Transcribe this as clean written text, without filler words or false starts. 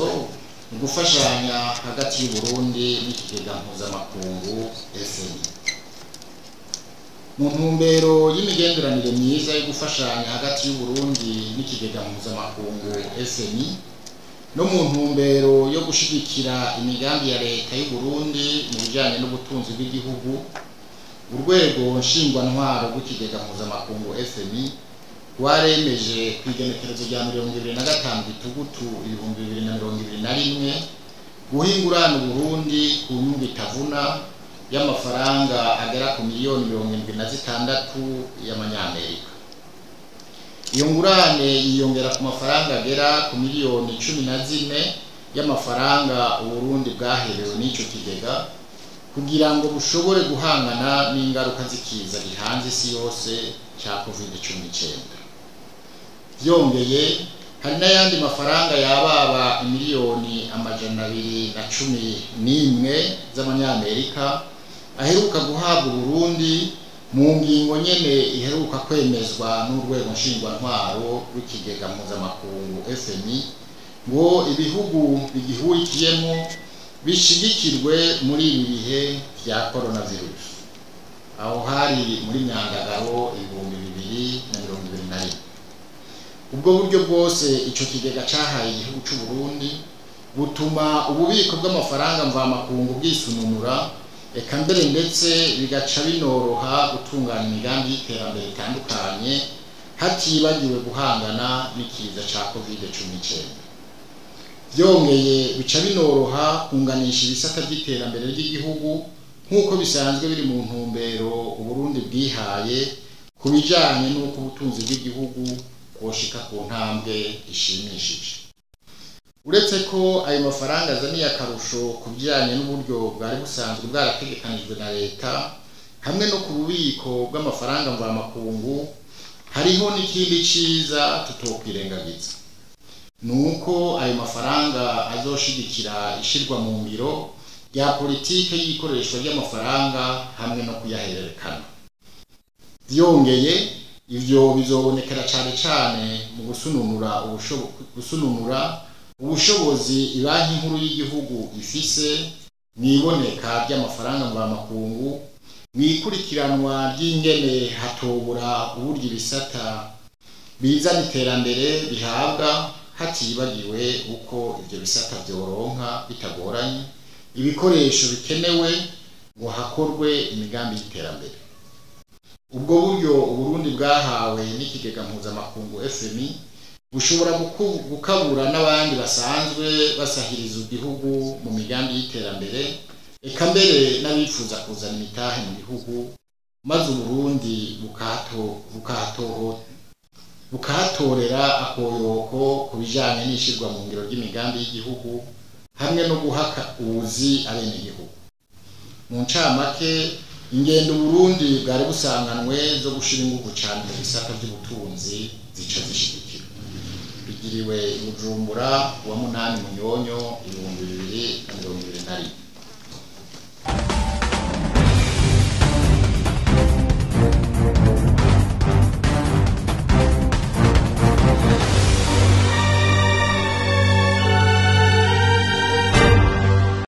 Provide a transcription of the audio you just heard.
Itangazo mu gufashanya hagati y'u Burundi n'ikigega mpuzamakungu FMI. Mu ntumbero y'imigenderanire myiza yo gufashanya hagati y'u Burundi n'ikigega mpuzamakungu FMI, no mu ntumbero yo gushigikira imigambi ya leta y'u Burundi mu bijanye n'ubutunzi bw'igihugu, urwego nshingwantwaro rw'ikigega mpuzamakungu FMI rwaremeje kw'igenekerezo rya 25 Gitugutu 2021 guha ingurane Uburundi ku nyungu itavuna y'amafaranga agera ku miliyoni 76 y'amanyamerika. Iyo ngurane yiyongera ku mafaranga agera ku miliyoni 14 y'amafaranga Uburundi bwaherewe n'ico kigega kugira ngo bushobore guhangana n'ingaruka z'ikiza gihanze isi yose ca COVID-19. Vyongeye, hari n'ayandi mafaranga yababa miliyoni 211 z'amanyamerika aheruka guhabwa Uburundi mu ngingo nyene iheruka kwemezwa n'urwego nshingwantwaro rw'ikigega mpuzamakungu FMI, ngo ibihugu bigihurikiyemo bishigikirwe muri ibi bihe vya coronavirus. Aho hari muri Myandagaro 2021. Ubwo buryo bwose ico kigega cahaye igihugu c'u Burundi butuma ububiko bw'amafaranga mvamakungu bwisununura, eka mbere ndetse bigaca binoroha gutunganya imigambi y'iterambere itandukanye, hatibagiwe guhangana n'ikiza ca COVID-19. Vyongeye, bica binoroha kunganisha ibisata vy'iterambere ry'igihugu nk'uko bisanzwe biri mu ntumbero Uburundi bwihaye ku bijanye n'uko ubutunzi bw'igihugu bwoshika ku ntambwe ishimishije. Uretse ko ayo mafaranga azaniye akarusho ku bijanye n'uburyo bwari busanzwe bwarategekanijwe na leta hamwe no ku bubiko bw'amafaranga mvamakungu, hariho n'ikindi ciza tutokwirengagiza, nuko ayo mafaranga azoshigikira ishirwa mu ngiro rya politike y'ikoreshwa ry'amafaranga hamwe no kuyahererekana. Vyongeye, ivyo bizobonekera cane cane mu gusununura ubushobozi Ibanki Nkuru y'igihugu ifise mw'iboneka ry'amafaranga mvamakungu, mw'ikurikiranwa ry'ingene hatobura uburyo ibisata bizana iterambere bihabwa, hatibagiwe uko ivyo bisata vyoronka bitagoranye ibikoresho bikenewe ngo hakorwe imigambi y'iterambere. Ubwo buryo Uburundi bwahawe n'ikigega mpuzamakungu FMI bushobora gukabura n'abandi basanzwe basahiriza igihugu mu migambi y'iterambere, eka mbere n'abifuza kuzana imitahe mu gihugu, maze Uburundi bukahatorera akoyoko ku bijanye n'ishirwa mu ngiro ry'imigambi y'igihugu hamwe no guhaka ubuzi abenegihugu. Mu ncamake, ingendo Uburundi bwari busanganwe zo gushira inguvu cane mu bisata vy'ubutunzi zica zishigikirwa. Bigiriwe i Bujumbura wa 8 Munyonyo 2021.